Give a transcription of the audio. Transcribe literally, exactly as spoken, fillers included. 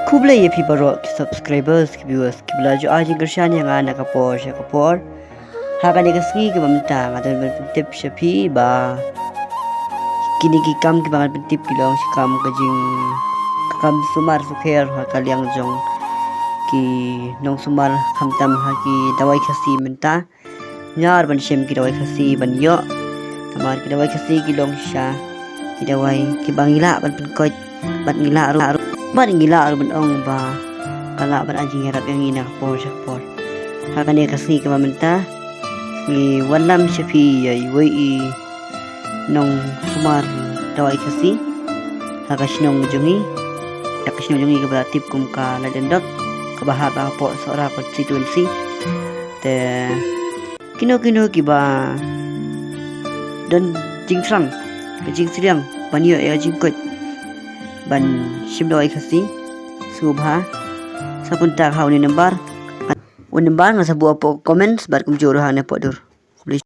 Khublei ïa phi baroh ki subscribers, ki viewers kiba la ju ai jingkyrshan ïa nga na ka por sha ka por. Ha kane ka sngi kaba mynta nga don ban pyntip sha phi ba kine ki kam kiba ngan pyntip ki long shi kam ka jing, ka kam sumar sukher ha ka liang jong ki nongsumar, khamtam ha ki dawai Khasi mynta. Ngar ban shem ki dawai Khasi ban ïoh. Namar ki dawai Khasi ki long shisha ki dawai kiba ngi lah ban pynkoit, bad ngi lah ruh, bad ngi lah ruh ban ong ba ka lah ban ai jingïarap ïa ngi na ka por sha ka por. Ha kane ka sngi kaba mynta ngi wanlam sha phi ïa iwei i nongsumar dawai Khasi ha ka shnong jong ngi, ha ka shnong jong ngi kaba la tip kum ka Laityndok, kaba hap hapoh Sohra constituency. Te kino kino kiba don jingthrang, ka jingsliang ban ïoh ïa ka jingkoit ban shim dawai Khasi, sngewbha sa contact ha une number. Une number nga sa buh hapoh comments bad kumjuh ruh ha une hapoh dur.